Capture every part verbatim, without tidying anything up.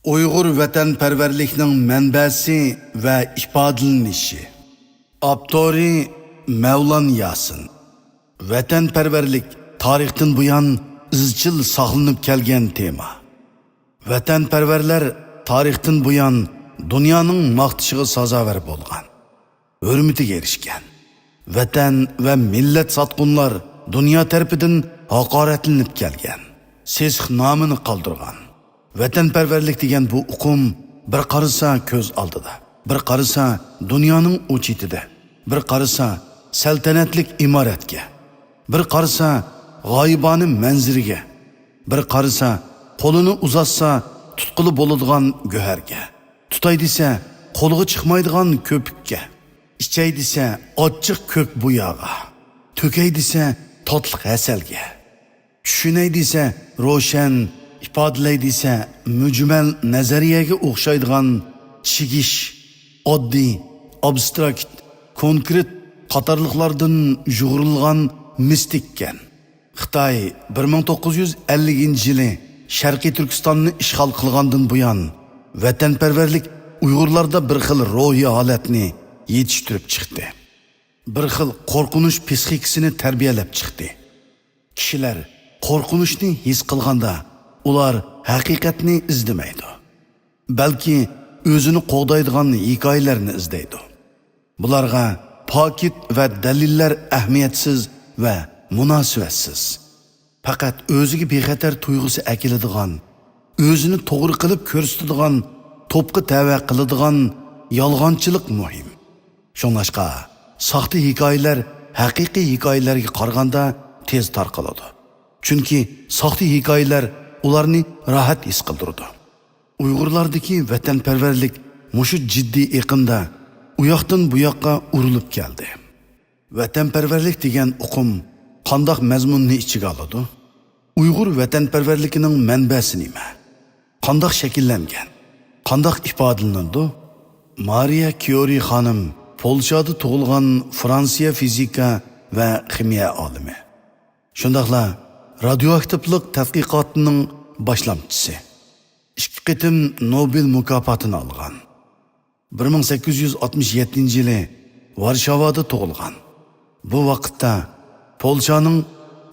ئۇيغۇر ۋەتەنپەرۋەرلىكنىڭ مەنبەسى ۋە ئىپادىلىنىشى. ئاپتورى مەۋلان ياسىن. ۋەتەنپەرۋەرلىك تارىختىن بۇيان ئىزچىل ساقلىنىپ كەلگەن تېما. ۋەتەنپەرۋەرلەر تارىختىن بۇيان دۇنيانىڭ ماختىشىغا سازاۋەر بولغان، ھۆرمىتىگە ئېرىشكەن. ۋەتەن ۋە مىللەت ساتقۇنلار دۇنيا تەرىپىدىن ھاقارەتلىنىپ كەلگەن، سېسىق نامىنى قالدۇرغان. ۋەتەنپەرۋەرلىك دېگەن بۇ ئۇقۇم بىر قارىسا كۆز ئالدىدا، بىر قارىسا دۇنيانىڭ ئۇ چېتىدە، بىر قارىسا سەلتەنەتلىك ئىمارەتكە، بىر قارىسا غايىبانە مەنزىرىگە، بىر قارىسا قولىنى ئۇزاتسا تۇتقىلى بولىدىغان گۆھەرگە، تۇتاي دېسە قولىغا چىقمايدىغان كۆپۈككە، ئىچەي دېسە ئاچچىق كۆك بوياغا، تۆكەي دېسە تاتلىق ھەسەلگە، چۈشىنەي دېسە روشەن، ئىپادىلەي دېسە مۈجمەل نەزەرىيەگە ئوخشايدىغان چىگىش، ئاددىي، ئابستراكت، كونكرېت قاتارلىقلاردىن يۇغۇرۇلغان مىستىككەن. خىتاي بىر مىڭ توققۇز يۈز ئەللىكىنچى يىلى شەرقىي تۈركىستاننى ئىشغال قىلغاندىن بۇيان، ۋەتەنپەرۋەرلىك ئۇيغۇرلاردا بىر خىل روھىي ھالەتنى يېتىشتۈرۈپ چىقتى. بىر خىل قورقۇنچ پسىخىكىسىنى تەربىيەلەپ چىقتى. كىشىلەر قورقۇنچنى ھېس قىلغاندا، ئۇلار ھەقىقەتنى ئىزدىمەيدۇ. بەلكى ئۆزىنى قوغدايدىغان ھېكايىلەرنى ئىزدەيدۇ. بۇلارغا پاكىت ۋە دەلىللەر ئەھمىيەتسىز ۋە مۇناسىۋەتسىز. پەقەت ئۆزىگە بىخەتەر تۇيغۇسى ئەكېلىدىغان، ئۆزىنى توغرا قىلىپ كۆرسىتىدىغان، توپقا تەۋە قىلىدىغان يالغانچىلىق مۇھىم. شۇڭلاشقا، ساختا ھېكايىلەر ھەقىقىي ھېكايىلەرگە قارىغاندا تېز تارقىلىدۇ. چۈنكى ساختا ھېكايىلەر ئۇلارنى راھەت ھېس قىلدۇرىدۇ. ئۇيغۇرلاردىكى ۋەتەنپەرۋەرلىك مۇشۇ جىددىي ئېقىمدا ئۇياقتىن بۇياققا ئۇرۇلۇپ كەلدى. ۋەتەنپەرۋەرلىك دېگەن ئۇقۇم قانداق مەزمۇننى ئىچىگە ئالىدۇ؟ ئۇيغۇر ۋەتەنپەرۋەرلىكىنىڭ مەنبەسى نېمە؟ قانداق شەكىللەنگەن؟ قانداق ئىپادىلىنىدۇ؟ مارىيا كيورى خانىم پولشادا تۇغۇلغان فرانسىيە فىزىكا ۋە خىمىيە ئالىمى. شۇنداقلا رادىيوئاكتىپلىق تەتقىقاتىنىڭ باشلامچىسى. ئىككى قېتىم نوبېل مۇكاپاتىنى ئالغان. بىر مىڭ سەككىز يۈز ئاتمىش يەتتىنچى يىلى ۋارشاۋادا تۇغۇلغان. بۇ ۋاقىتتا پولشانىڭ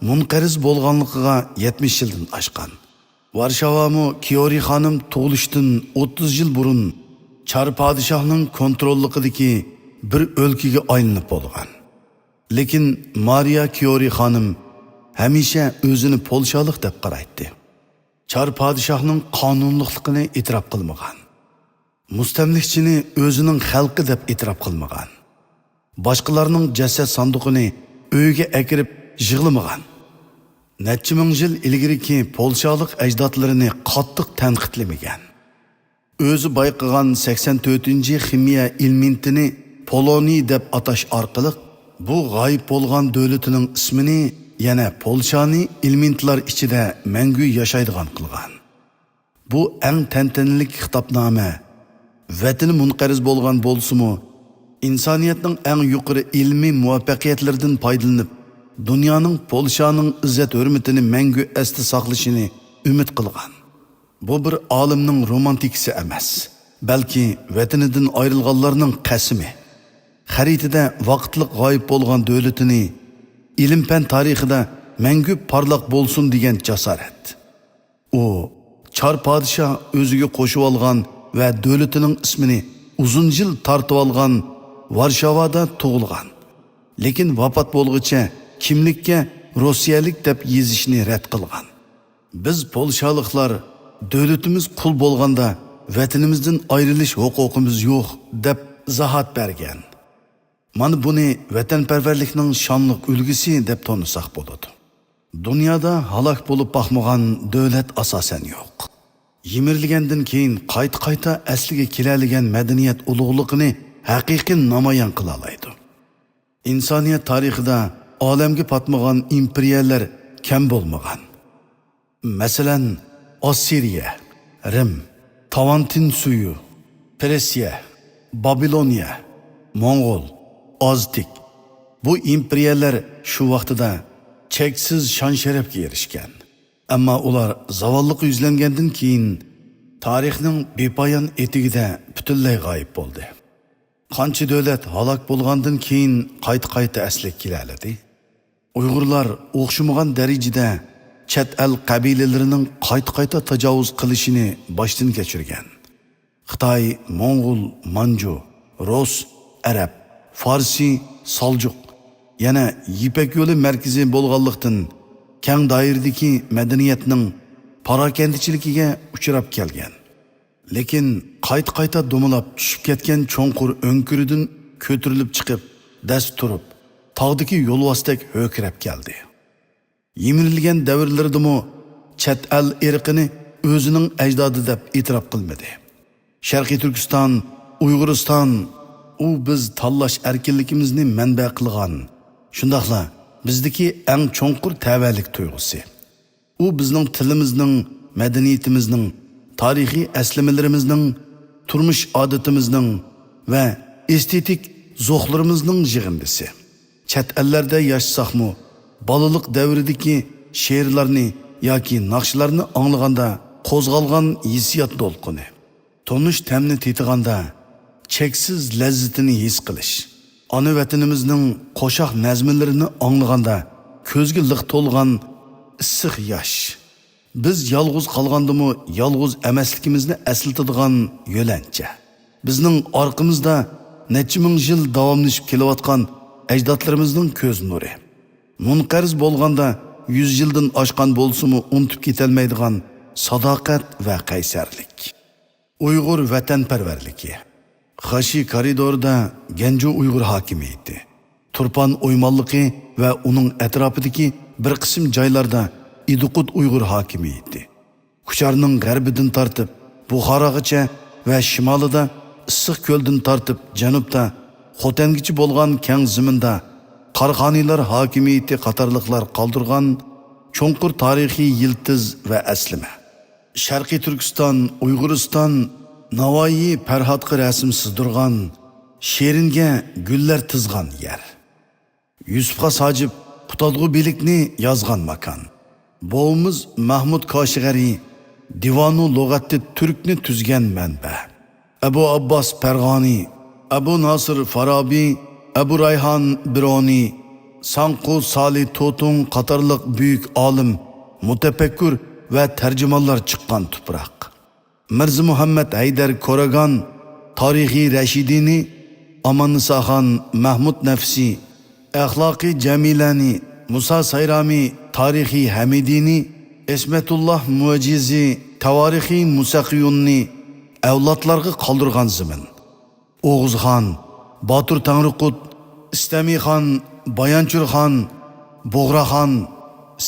مۇنقەرز بولغانلىقىغا يەتمىش يىلدىن ئاشقان. ۋارشاۋامۇ كيورى خانىم تۇغۇلۇشتىن ئوتتۇز يىل بۇرۇن چار پادىشاھنىڭ كونتروللۇقىدىكى بىر ئۆلكىگە ئايلىنىپ بولغان. لېكىن مارىيا كيورى خانىم ھەمىشە ئۆزىنى پولشالىق دەپ قارايتتى. چار پادىشاھنىڭ قانۇنلۇقلۇقىنى ئېتىراپ قىلمىغان. مۇستەملىكىچىنى ئۆزىنىڭ خەلقى دەپ ئېتىراپ قىلمىغان. باشقىلارنىڭ جەسەت ساندۇقىنى ئۆيىگە ئەكىرىپ يىغلىمىغان. نەچچە مىڭ يىل ئىلگىرىكى پولشالىق ئەجدادلىرىنى قاتتىق تەنقىدلىمىگەن. ئۆزى بايقىغان سەكسەن تۆتىنچى خىمىيە ئېلېمېنتىنى پولونىي دەپ ئاتاش ئارقىلىق، بۇ غايىب بولغان دۆلىتىنىڭ ئىسمىنى يەنە پولشانى ئېلېمېنتلار ئىچىدە مەڭگۈ ياشايدىغان قىلغان. بۇ ئەڭ تەنتەنىلىك خىتابنامە. ۋەتىنى مۇنقەرز بولغان بولسىمۇ، ئىنسانىيەتنىڭ ئەڭ يۇقىرى ئىلمىي مۇۋەپپەقىيەتلىرىدىن پايدىلىنىپ، دۇنيانىڭ پولشانىڭ ئىززەت-ھۆرمىتىنى مەڭگۈ ئەستە ساقلىشىنى ئۈمىد قىلغان. بۇ بىر ئالىمنىڭ رومانتىكىسى ئەمەس، بەلكى ۋەتىنىدىن ئايرىلغانلارنىڭ قەسىمى. خەرىتىدە ۋاقىتلىق غايىب بولغان دۆلىتىنى ئىلىم-پەن تارىخىدا مەڭگۈ پارلاق بولسۇن دېگەن جاسارەت. ئۇ چار پادىشاھ ئۆزىگە قوشۇۋالغان ۋە دۆلىتىنىڭ ئىسمىنى ئۇزۇن يىل تارتىۋالغان ۋارشاۋادا تۇغۇلغان. لېكىن ۋاپات بولغۇچە كىملىككە روسىيەلىك دەپ يېزىشنى رەت قىلغان. بىز پولشالىقلار دۆلىتىمىز قۇل بولغاندا ۋەتىنىمىزدىن ئايرىلىش ھوقۇقىمىز يوق، دەپ ئىزاھات بەرگەن. مانا بۇنى ۋەتەنپەرۋەرلىكنىڭ شانلىق ئۈلگىسى دەپ تونۇساق بولىدۇ. دۇنيادا ھالاك بولۇپ باقمىغان دۆلەت ئاساسەن يوق. يىمىرىلگەندىن كېيىن قايتا-قايتا ئەسلىگە كېلەلىگەن مەدەنىيەت ئۇلۇغلۇقىنى ھەقىقىي نامايان قىلالايدۇ. ئىنسانىيەت تارىخىدا ئالەمگە پاتمىغان ئىمپېرىيەلەر كەم بولمىغان. مەسىلەن، ئاسسىرىيە، رىم، تاۋانتىن سۈيۈ، پېرسىيە، بابىلونىيە، موڭغۇل، ئازتېك. بۇ ئىمپېرىيەلەر شۇ ۋاقتىدا چەكسىز شان-شەرەپكە ئېرىشكەن. ئەمما ئۇلار زاۋاللىققا يۈزلەنگەندىن كېيىن، تارىخنىڭ بىپايان ئېتىكىدە پۈتۈنلەي غايىب بولدى. قانچە دۆلەت ھالاك بولغاندىن كېيىن قايتا-قايتا ئەسلىگە كېلەلىدى. ئۇيغۇرلار ئوخشىمىغان دەرىجىدە چەت ئەل قەبىلىلىرىنىڭ قايتا-قايتا تاجاۋۇز قىلىشىنى باشتىن كەچۈرگەن. خىتاي، موڭغۇل، مانجۇ، رۇس، ئەرەب، فارسى، سالجۇق، يەنە يىپەك يولى مەركىزى بولغانلىقتىن، كەڭ دائىرىدىكى مەدەنىيەتنىڭ پاراكەندىچىلىكىگە ئۇچراپ كەلگەن. لېكىن قايتا-قايتا دومىلاپ چۈشۈپ كەتكەن چوڭقۇر ئۆڭكۈرىدىن كۆتۈرۈلۈپ چىقىپ، دەس تۇرۇپ، تاغدىكى يولۋاستەك ھۆركىرەپ كەلدى. يىمىرىلگەن دەۋرلىرىدىمۇ چەت ئەل ئىرقىنى ئۆزىنىڭ ئەجدادى دەپ ئېتىراپ قىلمىدى. شەرقىي تۈركىستان، ئۇيغۇرىستان، ئۇ بىز تاللاش ئەركىنلىكىمىزنى مەنبە قىلغان، شۇنداقلا بىزدىكى ئەڭ چوڭقۇر تەۋەلىك تۇيغۇسى. ئۇ بىزنىڭ تىلىمىزنىڭ، مەدەنىيىتىمىزنىڭ، تارىخىي ئەسلىمىلىرىمىزنىڭ، تۇرمۇش ئادىتىمىزنىڭ ۋە ئېستېتىك زوقلىرىمىزنىڭ يىغىندىسى. چەت ئەللەردە ياشىساقمۇ، بالىلىق دەۋرىدىكى شېئىرلارنى ياكى ناخشىلارنى ئاڭلىغاندا قوزغالغان ھېسسىيات دولقۇنى، تونۇش تەمنى تېتىغاندا چەكسىز لەززىتىنى ھېس قىلىش، ئانا ۋەتىنىمىزنىڭ قوشاق نەزمىلىرىنى ئاڭلىغاندا كۆزگە لىق تولغان ئىسسىق ياش، بىز يالغۇز قالغاندىمۇ يالغۇز ئەمەسلىكىمىزنى ئەسلىتىدىغان يۆلەنچە، بىزنىڭ ئارقىمىزدا نەچچە مىڭ يىل داۋاملىشىپ كېلىۋاتقان ئەجدادلىرىمىزنىڭ كۆز نۇرى، مۇنقەرز بولغاندا يۈز يىلدىن ئاشقان بولسىمۇ ئۇنتۇپ كېتەلمەيدىغان ساداقەت ۋە قەيسەرلىك. ئۇيغۇر ۋەتەنپەرۋەرلىكى. خاشى كارىدورىدا گەنجۇ ئۇيغۇر ھاكىمىيىتى، تۇرپان ئويمانلىقى ۋە ئۇنىڭ ئەتراپىدىكى بىر قىسىم جايلاردا ئىدىقۇت ئۇيغۇر ھاكىمىيىتى، كۇچارنىڭ غەربىدىن تارتىپ بۇخاراغىچە ۋە شىمالىدا ئىسسىق كۆلدىن تارتىپ جەنۇبتا خوتەنگىچە بولغان كەڭ زېمىندا قاراخانىيلار ھاكىمىيىتى قاتارلىقلار قالدۇرغان چوڭقۇر تارىخىي يىلتىز ۋە ئەسلىمە. شەرقىي تۈركىستان، ئۇيغۇرىستان، ناۋايى پەرھاتقا رەسىم سىزدۇرغان، شېرىنگە گۈللەر تىزغان يەر. يۈسۈپ خاس ھاجىپ قۇتادغۇ بىلىكنى يازغان ماكان. بوۋىمىز مەھمۇد كاشىغەرى دىۋانۇ لۇغەتتى تۈركنى تۈزگەن مەنبە. ئەبۇ ئابباس پەرغانى، ئەبۇ ناسىر فارابى، ئەبۇ رايھان بىرۇنى، ساڭقۇ سالى توتۇڭ قاتارلىق بۈيۈك ئالىم، مۇتەپەككۇر ۋە تەرجىمانلار چىققان تۇپراق. مىرزا مۇھەممەد ھەيدەر كوراگان، تارىخى رەشىدىنى، ئاماننىساخان مەھمۇد نەفسى، ئەخلاقى جەمىلەنى، مۇسا سايرامى، تارىخى ھەمىدىنى، ئىسمەتۇللا مۇئەجىزى، تاۋارىخى مۇسەقىيۇننى ئەۋلادلارغا قالدۇرغان زېمىن. ئوغۇزخان، باتۇر تەڭرىقۇت، ئىستەمىخان، بايانچۇرخان، بۇغراخان،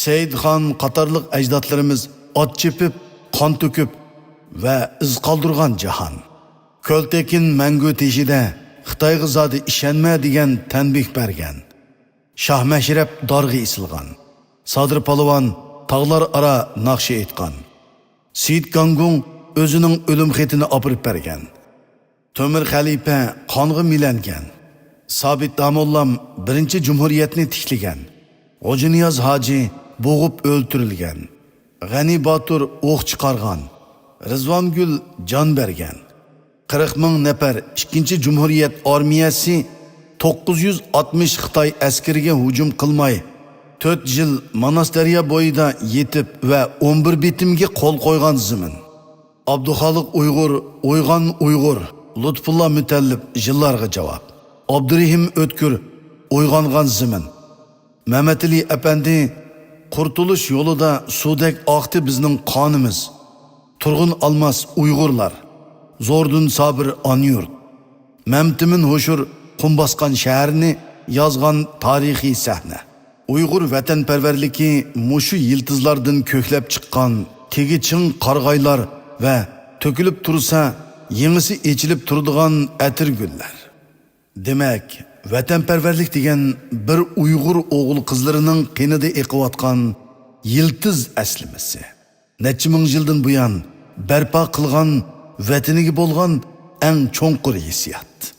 سەئىدخان قاتارلىق ئەجدادلىرىمىز ئات چېپىپ، قان تۆكۈپ ۋە ئىز قالدۇرغان جاھان. كۆلتېكىن مەڭگۈ تېشىدا خىتايغا زادى ئىشەنمە دېگەن تەنبىھ بەرگەن. شاھ مەشرەپ دارغا ئېسىلغان. سادىر پالۋان تاغلار ئارا ناخشا ئېيتقان. سېيىت گاڭگۇڭ ئۆزىنىڭ ئۆلۈم خېتىنى ئاپىرىپ بەرگەن. تۆمۈر خەلىپە قانغا مىلەنگەن. سابىت داموللام بىرىنچى جۇمھۇرىيەتنى تىكلىگەن. غوجىنىياز ھاجى بوغۇپ ئۆلتۈرۈلگەن. غەنى باتۇر ئوق چىقارغان. رىزۋانگۈل جان بەرگەن. قىرىق مىڭ نەپەر ئىككىنچى جۇمھۇرىيەت ئارمىيەسى توققۇز يۈز ئاتمىش خىتاي ئەسكىرىگە ھۇجۇم قىلماي، تۆت يىل ماناس دەريا بويىدا يېتىپ ۋە ئون بىر بېتىمگە قول قويغان زېمىن. ئابدۇخالىق ئۇيغۇر، ئويغان ئۇيغۇر، لۇتپۇللا مۇتەللىپ يىللارغا جاۋاب. ئابدۇرېھىم ئۆتكۈر، ئويغانغان زېمىن. مەمەتئېلى ئەپەندى، قۇرتۇلۇش يولىدا سۇدەك ئاقتى بىزنىڭ قانىمىز. تۇرغۇن ئالماس، ئۇيغۇرلار. زوردۇن سابىر، ئانا يۇرت. مەمتىمىن ھوشۇر، قۇم باسقان شەھەرنى يازغان تارىخىي سەھنە. ئۇيغۇر ۋەتەنپەرۋەرلىكى مۇشۇ يىلتىزلاردىن كۆكلەپ چىققان تېگى چىڭ قارىغايلار ۋە تۆكۈلۈپ تۇرسا، يېڭىسى ئېچىلىپ تۇرىدىغان ئەتىر گۈللەر. دېمەك، ۋەتەنپەرۋەرلىك دېگەن بىر ئۇيغۇر ئوغۇل-قىزلىرىنىڭ قېنىدا ئېقىۋاتقان يىلتىز ئەسلىمىسى. نەچچە مىڭ يىلدىن بۇيان بەرپا قىلغان ۋەتىنىگە بولغان ئەڭ چوڭقۇر ھېسسىيات.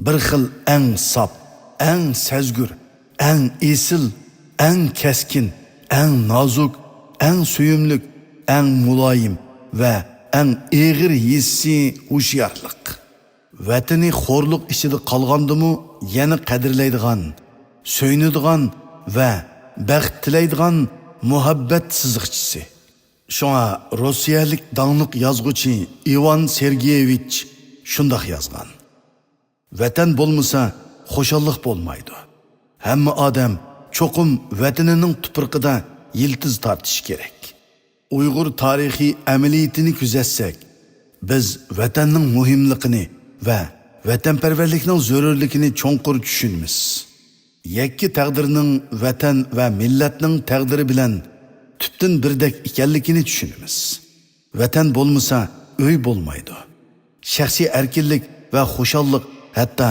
بىر خىل ئەڭ ساپ، ئەڭ سەزگۈر، ئەڭ ئېسىل، ئەڭ كەسكىن، ئەڭ نازۇك، ئەڭ سۆيۈملۈك، ئەڭ مۇلايىم ۋە ئەڭ ئېغىر ھېسسىي ھوشيارلىق. ۋەتىنى خورلۇق ئىچىدە قالغاندىمۇ يەنە قەدىرلەيدىغان، سۆيۈنىدىغان ۋە بەخت تىلەيدىغان مۇھەببەت سىزىقچىسى. شۇڭا روسىيەلىك داڭلىق يازغۇچى ئىۋان سېرگېيېۋىچ شۇنداق يازغان: «ۋەتەن بولمىسا، خۇشاللىق بولمايدۇ. ھەممە ئادەم چوقۇم ۋەتىنىنىڭ تۇپرىقىدا يىلتىز تارتىشى كېرەك.» ئۇيغۇر تارىخىي ئەمەلىيىتىنى كۆزەتسەك، بىز ۋەتەننىڭ مۇھىملىقىنى ۋە ۋەتەنپەرۋەرلىكنىڭ زۆرۈرلۈكىنى چوڭقۇر چۈشىنىمىز. يەككە تەقدىرنىڭ ۋەتەن ۋە مىللەتنىڭ تەقدىرى بىلەن تۈپتىن بىردەك ئىكەنلىكىنى چۈشىنىمىز. ۋەتەن بولمىسا، ئۆي بولمايدۇ. شەخسىي ئەركىنلىك ۋە خۇشاللىق، ھەتتا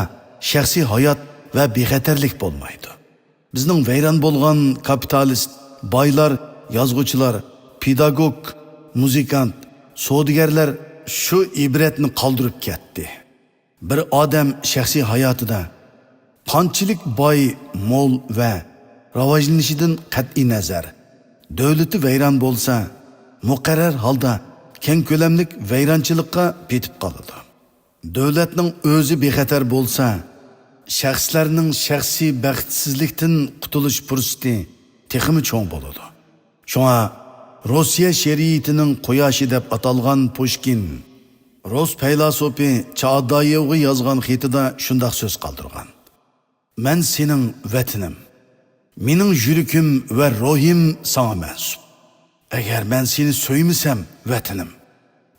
شەخسىي ھايات ۋە بىخەتەرلىك بولمايدۇ. بىزنىڭ ۋەيران بولغان كاپىتالىست بايلار، يازغۇچىلار، پېداگوگ، مۇزىكانت، سودىگەرلەر شۇ ئىبرەتنى قالدۇرۇپ كەتتى. بىر ئادەم شەخسىي ھاياتىدا قانچىلىك باي، مول ۋە راۋاجلىنىشىدىن قەتئىينەزەر، دۆلىتى ۋەيران بولسا، مۇقەررەر ھالدا كەڭ كۆلەملىك ۋەيرانچىلىققا پېتىپ قالىدۇ. دۆلەتنىڭ ئۆزى بىخەتەر بولسا، شەخسلەرنىڭ شەخسىي بەختسىزلىكتىن قۇتۇلۇش پۇرسىتى تېخىمۇ چوڭ بولىدۇ. شۇڭا روسىيە شېئىرىيىتىنىڭ قۇياشى دەپ ئاتالغان پۇشكىن، رۇس پەيلاسوپى چادايېۋغا يازغان خېتىدا شۇنداق سۆز قالدۇرغان: «مەن سېنىڭ ۋەتىنىم. مېنىڭ يۈرىكىم ۋە روھىم ساڭا مەنسۇپ. ئەگەر مەن سېنى سۆيمىسەم، ۋەتىنىم،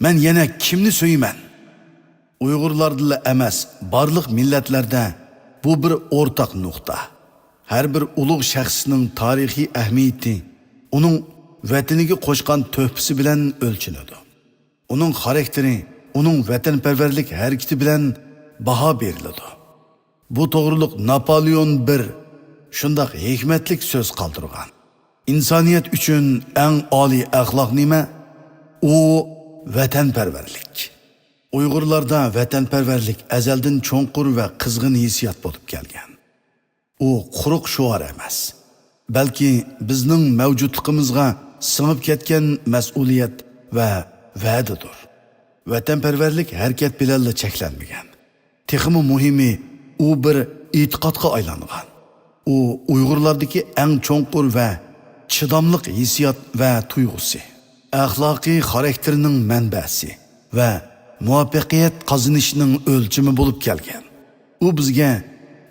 مەن يەنە كىمنى سۆيىمەن؟» ئۇيغۇرلاردىلا ئەمەس، بارلىق مىللەتلەردە بۇ بىر ئورتاق نۇقتا. ھەر بىر ئۇلۇغ شەخسنىڭ تارىخىي ئەھمىيىتى ئۇنىڭ ۋەتىنىگە قوشقان تۆھپىسى بىلەن ئۆلچىنىدۇ. ئۇنىڭ خاراكتېرى، ئۇنىڭ ۋەتەنپەرۋەرلىك ھەرىكىتى بىلەن باھا بېرىلىدۇ. بۇ توغرۇلۇق ناپولېئون بىر شۇنداق ھېكمەتلىك سۆز قالدۇرغان: «ئىنسانىيەت ئۈچۈن ئەڭ ئالىي ئەخلاق نېمە؟ ئۇ ۋەتەنپەرۋەرلىك.» ئۇيغۇرلاردا ۋەتەنپەرۋەرلىك ئەزەلدىن چوڭقۇر ۋە قىزغىن ھېسسىيات بولۇپ كەلگەن. ئۇ قۇرۇق شوئار ئەمەس، بەلكى بىزنىڭ مەۋجۇتلۇقىمىزغا سىڭىپ كەتكەن مەسئۇلىيەت ۋە ۋەدىدۇر. ۋەتەنپەرۋەرلىك ھەرىكەت بىلەنلا چەكلەنمىگەن. تېخىمۇ مۇھىمى، ئۇ بىر ئېتىقادقا ئايلانغان. ئۇ ئۇيغۇرلاردىكى ئەڭ چوڭقۇر ۋە چىداملىق ھېسسىيات ۋە تۇيغۇسى، ئەخلاقىي خاراكتېرنىڭ مەنبەسى ۋە مۇۋەپپەقىيەت قازىنىشنىڭ ئۆلچىمى بولۇپ كەلگەن. ئۇ بىزگە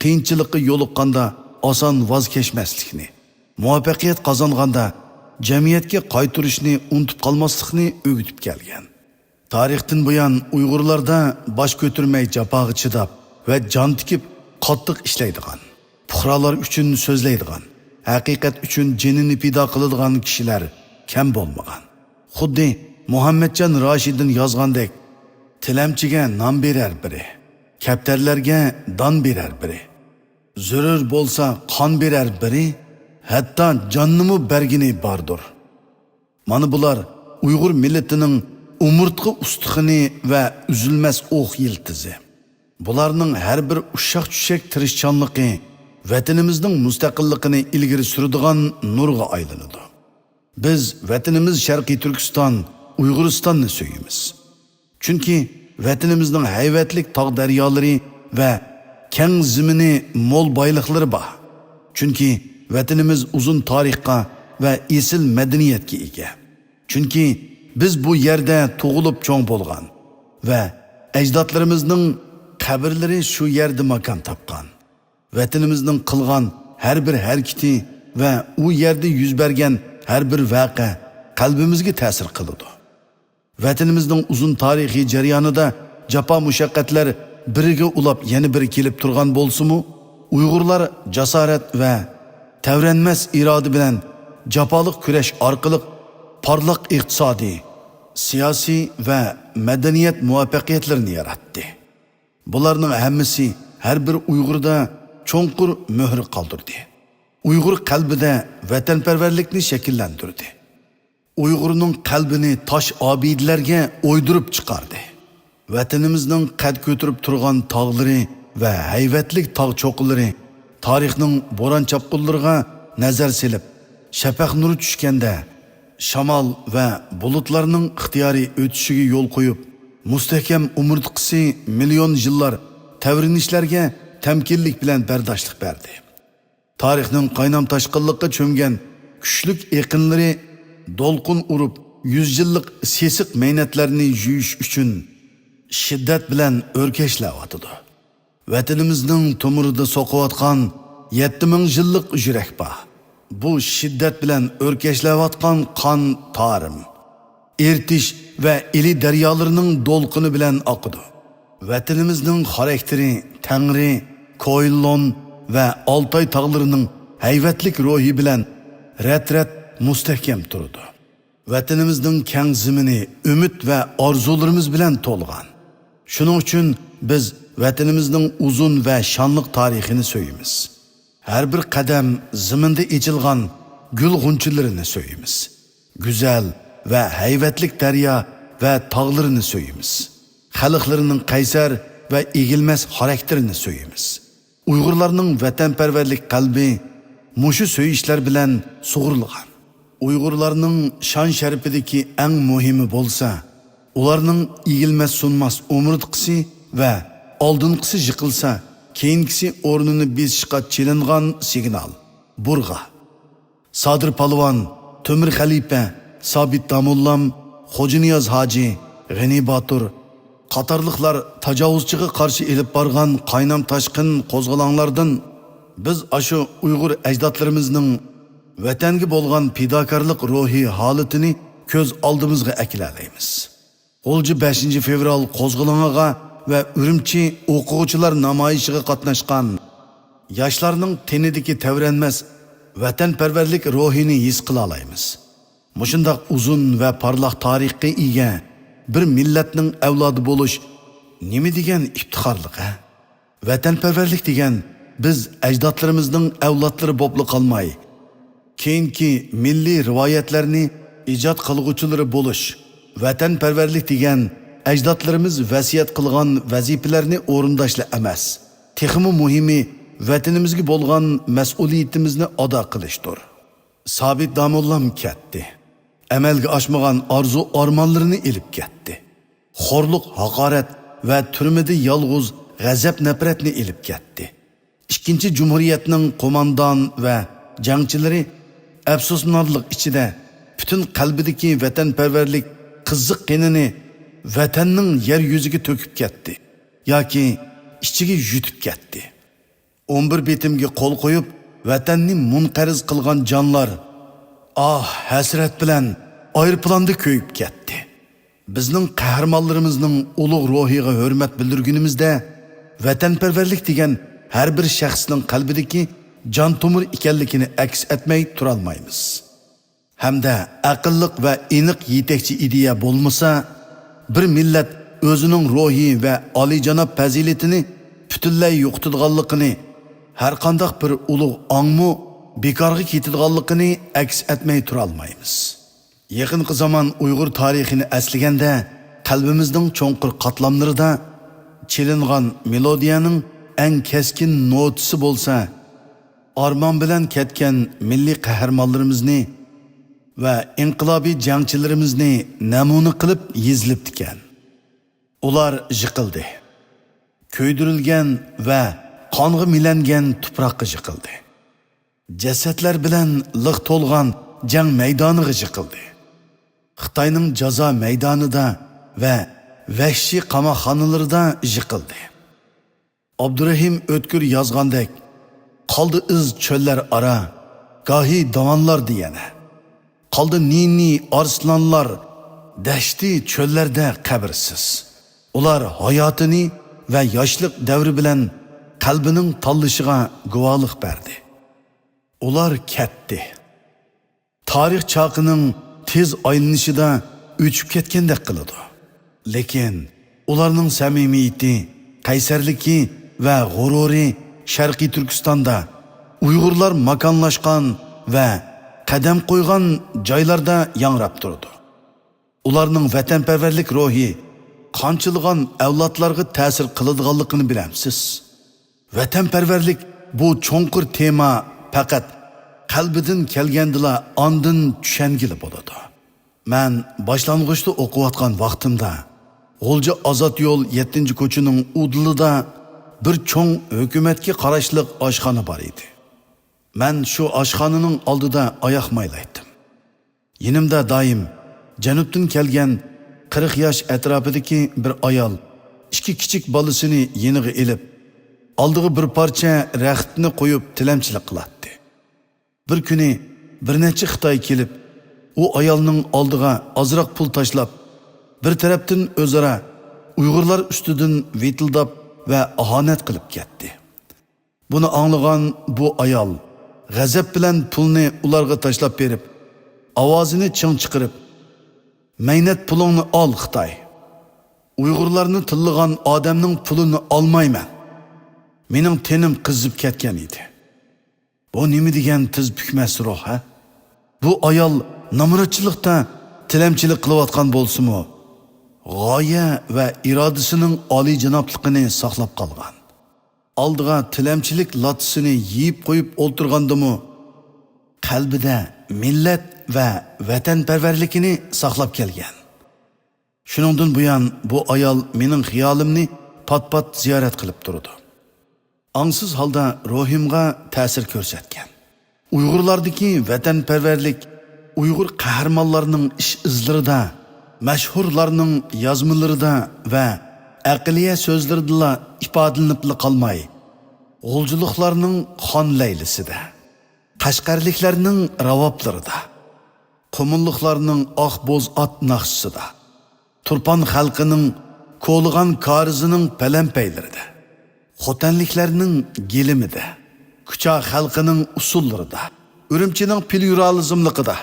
قىيىنچىلىققا يولۇققاندا ئاسان ۋاز كەچمەسلىكنى، مۇۋەپپەقىيەت قازانغاندا جەمئىيەتكە قايتۇرۇشنى ئۇنتۇپ قالماسلىقنى ئۆگىتىپ كەلگەن. تارىختىن بۇيان ئۇيغۇرلاردا باش كۆتۈرمەي جاپاغا چىداپ ۋە جان تىكىپ قاتتىق ئىشلەيدىغان، پۇقرالار ئۈچۈن سۆزلەيدىغان، ھەقىقەت ئۈچۈن جېنىنى پىدا قىلىدىغان كىشىلەر كەم بولمىغان. خۇددى مۇھەممەتجان راشىدىن يازغاندەك، «تىلەمچىگە نان بېرەر بىرى، كەپتەرلەرگە دان بېرەر بىرى، زۆرۈر بولسا قان بېرەر بىرى، ھەتتا جاننىمۇ بەرگىنى باردۇر.» مانا بۇلار ئۇيغۇر مىللىتىنىڭ ئومۇرتقا ئۇستىخىنى ۋە ئۈزۈلمەس ئوق يىلتىزى. بۇلارنىڭ ھەر بىر ئۇششاق-چۈششەك تىرىشچانلىقى ۋەتىنىمىزنىڭ مۇستەقىللىقىنى ئىلگىرى سۈرىدىغان نۇرغا ئايلىنىدۇ. بىز ۋەتىنىمىز شەرقىي تۈركىستان، ئۇيغۇرىستاننى سۆيىمىز. چۈنكى ۋەتىنىمىزنىڭ ھەيۋەتلىك تاغ دەريالىرى ۋە كەڭ زېمىنى، مول بايلىقلىرى بار. چۈنكى ۋەتىنىمىز ئۇزۇن تارىخقا ۋە ئېسىل مەدەنىيەتكە ئىگە. چۈنكى بىز بۇ يەردە تۇغۇلۇپ چوڭ بولغان ۋە ئەجدادلىرىمىزنىڭ قەبرىلىرى شۇ يەردە ماكان تاپقان. ۋەتىنىمىزنىڭ قىلغان ھەر بىر ھەرىكىتى ۋە ئۇ يەردە يۈز بەرگەن ھەر بىر ۋەقە قەلبىمىزگە تەسىر قىلىدۇ. ۋەتىنىمىزنىڭ ئۇزۇن تارىخىي جەريانىدا جاپا-مۇشەققەتلەر بىرىگە ئۇلاپ يەنە بىرى كېلىپ تۇرغان بولسىمۇ، ئۇيغۇرلار جاسارەت ۋە تەۋرەنمەس ئىرادە بىلەن جاپالىق كۈرەش ئارقىلىق پارلاق ئىقتىسادىي، سىياسىي ۋە مەدەنىيەت مۇۋەپپەقىيەتلىرىنى ياراتتى. بۇلارنىڭ ھەممىسى ھەر بىر ئۇيغۇردا چوڭقۇر مۆھۈر قالدۇردى. ئۇيغۇر قەلبىدە ۋەتەنپەرۋەرلىكنى شەكىللەندۈردى. ئۇيغۇرنىڭ قەلبىنى تاش ئابىدىلەرگە ئويدۇرۇپ چىقاردى. ۋەتىنىمىزنىڭ قەد كۆتۈرۈپ تۇرغان تاغلىرى ۋە ھەيۋەتلىك تاغ چوققىلىرى تارىخنىڭ بوران-چاپقۇنلىرىغا نەزەر سېلىپ، شەپەق نۇرى چۈشكەندە، شامال ۋە بۇلۇتلارنىڭ ئىختىيارىي ئۆتۈشىگە يول قويۇپ، مۇستەھكەم ئومۇرتقىسى مىليون يىللار تەۋرىنىشلەرگە تەمكىنلىك بىلەن بەرداشلىق بەردى. تارىخنىڭ قاينام تاشقىنلىققا چۆمگەن كۈچلۈك ئېقىنلىرى دولقۇن ئۇرۇپ، يۈز يىللىق سېسىق مەينەتلەرنى يۇيۇش ئۈچۈن شىددەت بىلەن ئۆركەشلەۋاتىدۇ. ۋەتىنىمىزنىڭ تومۇرىدا سوقۇۋاتقان يەتتە مىڭ يىللىق يۈرەك بار. بۇ شىددەت بىلەن ئۆركەشلەۋاتقان قان تارىم، ئېرتىش ۋە ئىلى دەريالىرىنىڭ دولقۇنى بىلەن ئاقىدۇ. ۋەتىنىمىزنىڭ خاراكتېرى تەڭرى، كوئېنلون ۋە ئالتاي تاغلىرىنىڭ ھەيۋەتلىك روھى بىلەن رەت-رەت مۇستەھكەم تۇرىدۇ. ۋەتىنىمىزنىڭ كەڭ زېمىنى ئۈمىد ۋە ئارزۇلىرىمىز بىلەن تولغان. شۇنىڭ ئۈچۈن بىز ۋەتىنىمىزنىڭ ئۇزۇن ۋە شانلىق تارىخىنى سۆيىمىز. ھەر بىر قەدەم زېمىندا ئېچىلغان گۈل غۇنچىلىرىنى سۆيىمىز. گۈزەل ۋە ھەيۋەتلىك دەريا ۋە تاغلىرىنى سۆيىمىز. خەلقلىرىنىڭ قەيسەر ۋە ئېگىلمەس خاراكتېرىنى سۆيىمىز. ئۇيغۇرلارنىڭ ۋەتەنپەرۋەرلىك قەلبى مۇشۇ سۆيۈشلەر بىلەن سۇغۇرۇلغان. ئۇيغۇرلارنىڭ شان-شەرىپىدىكى ئەڭ مۇھىمى بولسا، ئۇلارنىڭ ئېگىلمەس-سۇنماس ئومۇرتقىسى ۋە ئالدىنقىسى يىقىلسا، كېيىنكىسى ئورنىنى بېسىشقا چېلىنغان سىگنال، بۇرغا. سادىر پالۋان، تۆمۈر خەلىپە، سابىت داموللام، خوجانىياز ھاجى، غېنى باتۇر قاتارلىقلار تاجاۋۇزچىغا قارشى ئېلىپ بارغان قاينام تاشقىن قوزغىلاڭلاردىن بىز ئاشۇ ئۇيغۇر ئەجدادلىرىمىزنىڭ ۋەتەنگە بولغان پىداكارلىق روھى ھالىتىنى كۆز ئالدىمىزغا ئەكېلەلەيمىز. غۇلجا بەشىنچى فېۋرال قوزغىلىڭىغا ۋە ئۈرۈمچى ئوقۇغۇچىلار نامايىشىغا قاتناشقان ياشلارنىڭ تېنىدىكى تەۋرەنمەس ۋەتەنپەرۋەرلىك روھىنى ھېس قىلالايمىز. مۇشۇنداق ئۇزۇن ۋە پارلاق تارىخقا ئىگە بىر مىللەتنىڭ ئەۋلادى بولۇش نېمە دېگەن ئىپتىخارلىق، ھە؟ ۋەتەنپەرۋەرلىك دېگەن بىز ئەجدادلىرىمىزنىڭ ئەۋلادلىرى بوپلا قالماي، كېيىنكى مىللىي رىۋايەتلەرنى ئىجاد قىلغۇچىلىرى بولۇش. ۋەتەنپەرۋەرلىك دېگەن ئەجدادلىرىمىز ۋەسىيەت قىلغان ۋەزىپىلەرنى ئورۇنداشلا ئەمەس، تېخىمۇ مۇھىمى، ۋەتىنىمىزگە بولغان مەسئۇلىيىتىمىزنى ئادا قىلىشتۇر. سابىت داموللام كەتتى. ئەمەلگە ئاشمىغان ئارزۇ-ئارمانلىرىنى ئېلىپ كەتتى. خورلۇق، ھاقارەت ۋە تۈرمىدە يالغۇز غەزەپ-نەپرەتنى ئېلىپ كەتتى. ئىككىنچى جۇمھۇرىيەتنىڭ قوماندان ۋە جەڭچىلىرى ئەپسۇسلىنارلىق ئىچىدە پۈتۈن قەلبىدىكى ۋەتەنپەرۋەرلىك قىزىق قېنىنى ۋەتەننىڭ يەر يۈزىگە تۆكۈپ كەتتى ياكى ئىچىگە يۇتۇپ كەتتى. ئون بىر بېتىمگە قول قويۇپ، ۋەتەننى مۇنقەرز قىلغان جانلار ئاھ، ھەسرەت بىلەن ئايروپىلاندا كۆيۈپ كەتتى. بىزنىڭ قەھرىمانلىرىمىزنىڭ ئۇلۇغ روھىغا ھۆرمەت بىلدۈرگىنىمىزدە، ۋەتەنپەرۋەرلىك دېگەن ھەر بىر شەخسنىڭ قەلبىدىكى جان تومۇر ئىكەنلىكىنى ئەكس ئەتمەي تۇرالمايمىز. ھەمدە ئەقىللىق ۋە ئېنىق يېتەكچى ئىدىيە بولمىسا، بىر مىللەت ئۆزىنىڭ روھى ۋە ئالىيجاناب پەزىلىتىنى پۈتۈنلەي يوقىتىدىغانلىقىنى، ھەرقانداق بىر ئۇلۇغ ئاڭمۇ بىكارغا كېتىدىغانلىقىنى ئەكس ئەتمەي تۇرالمايمىز. يېقىنقى زامان ئۇيغۇر تارىخىنى ئەسلىگەندە، قەلبىمىزنىڭ چوڭقۇر قاتلاملىرىدا چېلىنغان مېلودىيەنىڭ ئەڭ كەسكىن نوتىسى بولسا، ئارمان بىلەن كەتكەن مىللىي قەھرىمانلىرىمىزنى ۋە ئىنقىلابىي جەڭچىلىرىمىزنى نەمۇنە قىلىپ يېزىلىپتىكەن. ئۇلار يىقىلدى. كۆيدۈرۈلگەن ۋە قانغا مىلەنگەن تۇپراققا يىقىلدى. جەسەتلەر بىلەن لىق تولغان جەڭ مەيدانىغا يىقىلدى. خىتاينىڭ جازا مەيدانىدا ۋە ۋەھشىي قاماقخانىلىرىدا يىقىلدى. ئابدۇرېھىم ئۆتكۈر يازغاندەك، قالدى ئىز چۆللەر ئارا، گاھى داۋانلاردا يەنە. قالدى نى-نى ئارسلانلار دەشتى چۆللەردە قەبرىسىز. ئۇلار ھاياتىنى ۋە ياشلىق دەۋرى بىلەن قەلبىنىڭ تاللىشىغا گۇۋاھلىق بەردى. ئۇلار كەتتى. تارىخ چاقىنىڭ تېز ئايلىنىشىدا ئۆچۈپ كەتكەندەك قىلىدۇ. لېكىن ئۇلارنىڭ سەمىمىيىتى، قەيسەرلىكى ۋە غۇرۇرى شەرقىي تۈركىستاندا، ئۇيغۇرلار ماكانلاشقان ۋە قەدەم قويغان جايلاردا ياڭراپ تۇرىدۇ. ئۇلارنىڭ ۋەتەنپەرۋەرلىك روھى قانچىلىغان ئەۋلادلارغا تەسىر قىلىدىغانلىقىنى بىلەمسىز؟ ۋەتەنپەرۋەرلىك بۇ چوڭقۇر تېما پەقەت قەلبىدىن كەلگەندىلا ئاندىن چۈشەنگىلى بولىدۇ. مەن باشلانغۇچتا ئوقۇۋاتقان ۋاقتىمدا، غۇلجا ئازاد يول يەتتىنچى كوچىنىڭ ئۇدۇلىدا بىر چوڭ ھۆكۈمەتكە قاراشلىق ئاشخانا بار ئىدى. مەن شۇ ئاشخانىنىڭ ئالدىدا ئاياق مايلايتتىم. يېنىمدا دائىم جەنۇبتىن كەلگەن قىرىق ياش ئەتراپىدىكى بىر ئايال ئىككى كىچىك بالىسىنى يېنىغا ئېلىپ، ئالدىغا بىر پارچە رەختنى قويۇپ تىلەمچىلىك قىلاتتى. بىر كۈنى بىر نەچچە خىتاي كېلىپ، ئۇ ئايالنىڭ ئالدىغا ئازراق پۇل تاشلاپ، بىر تەرەپتىن ئۆزئارا ئۇيغۇرلار ئۈستىدىن ۋىتىلداپ ۋە ئاھانەت قىلىپ كەتتى. بۇنى ئاڭلىغان بۇ ئايال غەزەپ بىلەن پۇلنى ئۇلارغا تاشلاپ بېرىپ، ئاۋازىنى چىڭ چىقىرىپ، «مەينەت پۇلۇڭنى ئال، خىتاي! ئۇيغۇرلارنى تىللىغان ئادەمنىڭ پۇلىنى ئالمايمەن.» مېنىڭ تېنىم قىزىپ كەتكەن ئىدى. بۇ نېمە دېگەن تىز پۈكمەس روھ، ھە؟ بۇ ئايال نامراتچىلىقتا تىلەمچىلىك قىلىۋاتقان بولسىمۇ، غايە ۋە ئىرادىسىنىڭ ئالىيجانابلىقىنى ساقلاپ قالغان. ئالدىغا تىلەمچىلىك لاتىسىنى يېيىپ قويۇپ ئولتۇرغاندىمۇ، قەلبىدە مىللەت ۋە ۋەتەنپەرۋەرلىكىنى ساقلاپ كەلگەن. شۇنىڭدىن بۇيان بۇ ئايال مېنىڭ خىيالىمنى پات-پات زىيارەت قىلىپ تۇرىدۇ. ئاڭسىز ھالدا روھىمغا تەسىر كۆرسەتكەن. ئۇيغۇرلاردىكى ۋەتەنپەرۋەرلىك ئۇيغۇر قەھرىمانلارنىڭ ئىش ئىزلىرىدا، مەشھۇرلارنىڭ يازمىلىرىدا ۋە ئەقلىيە سۆزلىرىدىلا ئىپادىلىنىپلا قالماي، غۇلجىلىقلارنىڭ خان لەيلىسىدە، قەشقەرلىكلەرنىڭ راۋابلىرىدا، قۇمۇللۇقلارنىڭ ئاق بوز ئات ناخشىسىدا، تۇرپان خەلقىنىڭ كولىغان كارىزىنىڭ پەلەمپەيلىرىدە، خوتەنلىكلەرنىڭ گىلىمىدە، كۇچا خەلقىنىڭ ئۇسسۇللىرىدا، ئۈرۈمچىنىڭ پليۇرالىزملىقىدا،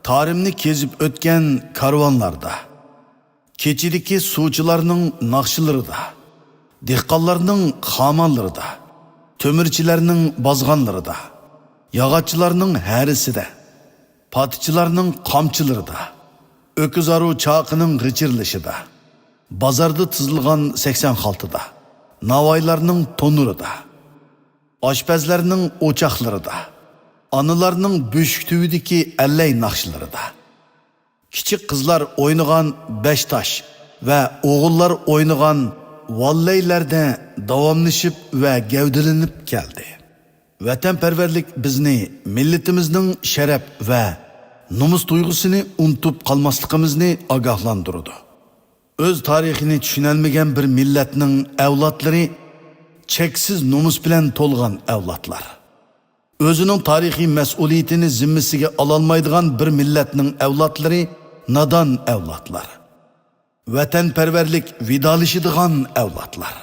تارىمنى كېزىپ ئۆتكەن كارۋانلاردا، كېچىدىكى سۇچىلارنىڭ ناخشىلىرىدا، دېھقانلارنىڭ خامانلىرىدا، تۆمۈرچىلەرنىڭ بازغانلىرىدا، ياغاچچىلارنىڭ ھەرىسىدە، پاتىچىلارنىڭ قامچىلىرىدا، ئۆكۈزارۇ چاقىنىڭ غىچىرلىشىدا، بازاردا تىزىلغان سەكسەن خالتىدا، ناۋايلارنىڭ تونۇرىدا، ئاشپەزلەرنىڭ ئوچاقلىرىدا، ئانىلارنىڭ بۆشۈك تۈۋىدىكى ئەللەي ناخشىلىرىدا، كىچىك قىزلار ئوينىغان بەش تاش ۋە ئوغۇللار ئوينىغان ۋاللەيلەردە داۋاملىشىپ ۋە گەۋدىلىنىپ كەلدى. ۋەتەنپەرۋەرلىك بىزنى مىللىتىمىزنىڭ شەرەپ ۋە نومۇس تۇيغۇسىنى ئۇنتۇپ قالماسلىقىمىزنى ئاگاھلاندۇرىدۇ. ئۆز تارىخىنى چۈشىنەلمىگەن بىر مىللەتنىڭ ئەۋلادلىرى چەكسىز نومۇس بىلەن تولغان ئەۋلادلار. ئۆزىنىڭ تارىخىي مەسئۇلىيىتىنى زىممىسىگە ئالالمايدىغان بىر مىللەتنىڭ ئەۋلادلىرى نادان ئەۋلادلار. ۋەتەنپەرۋەرلىك ۋىدالىشىدىغان ئەۋلادلار.